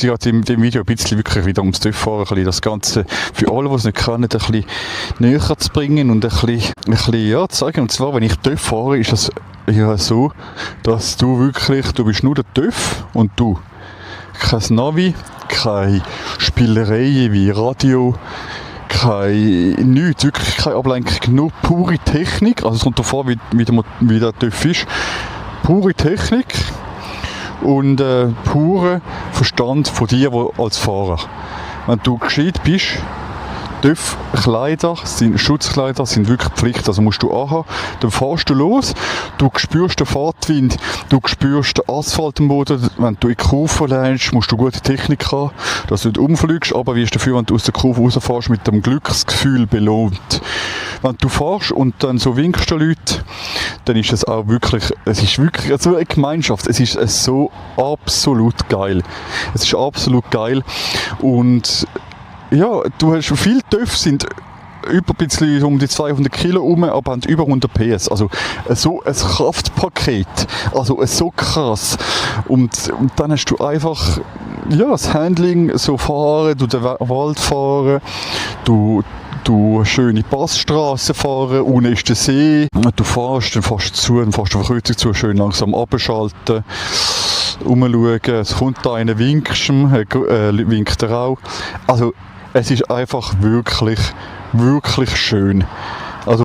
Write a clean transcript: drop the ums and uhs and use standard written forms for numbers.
geht in dem Video ein bisschen wirklich wieder ums TÜV-Fahren, ein bisschen das Ganze für alle, die es nicht kennen, ein bisschen näher zu bringen und ein bisschen ja, zu sagen. Und zwar, wenn ich TÜV fahre, ist es ja so, dass du bist nur der TÜV und du. Kein Navi, keine Spielereien wie Radio, nichts, wirklich keine Ablenkung, nur pure Technik. Also es kommt davor, wie der TÜV ist. Pure Technik und purer Verstand von dir als Fahrer. Wenn du gescheit bist, Schutzkleider sind wirklich Pflicht, also musst du anhaben. Dann fährst du los, du spürst den Fahrtwind, du spürst den Asphalt am Boden. Wenn du in die Kurve lernst, musst du gute Technik haben, dass du nicht umfliegst, aber wirst dafür, wenn du aus der Kurve rausfährst, mit dem Glücksgefühl belohnt. Wenn du fährst und dann so winkst du Leute, dann ist es auch wirklich, so eine Gemeinschaft, es ist so absolut geil. Es ist absolut geil und ja, du hast viele TÜV sind über ein bisschen um die 200 Kilo rum, aber haben über 100 PS. Also so ein Kraftpaket, also so krass. Und dann hast du einfach ja, das Handling, so fahren, du den Wald fahren, du schöne Passstraßen fahren, unten ist der See, du fährst, dann fährst du Verkreuzung zu, schön langsam abschalten, umschauen, es kommt da einer, winkst ihm, winkt er auch. Also es ist einfach wirklich, wirklich schön. Also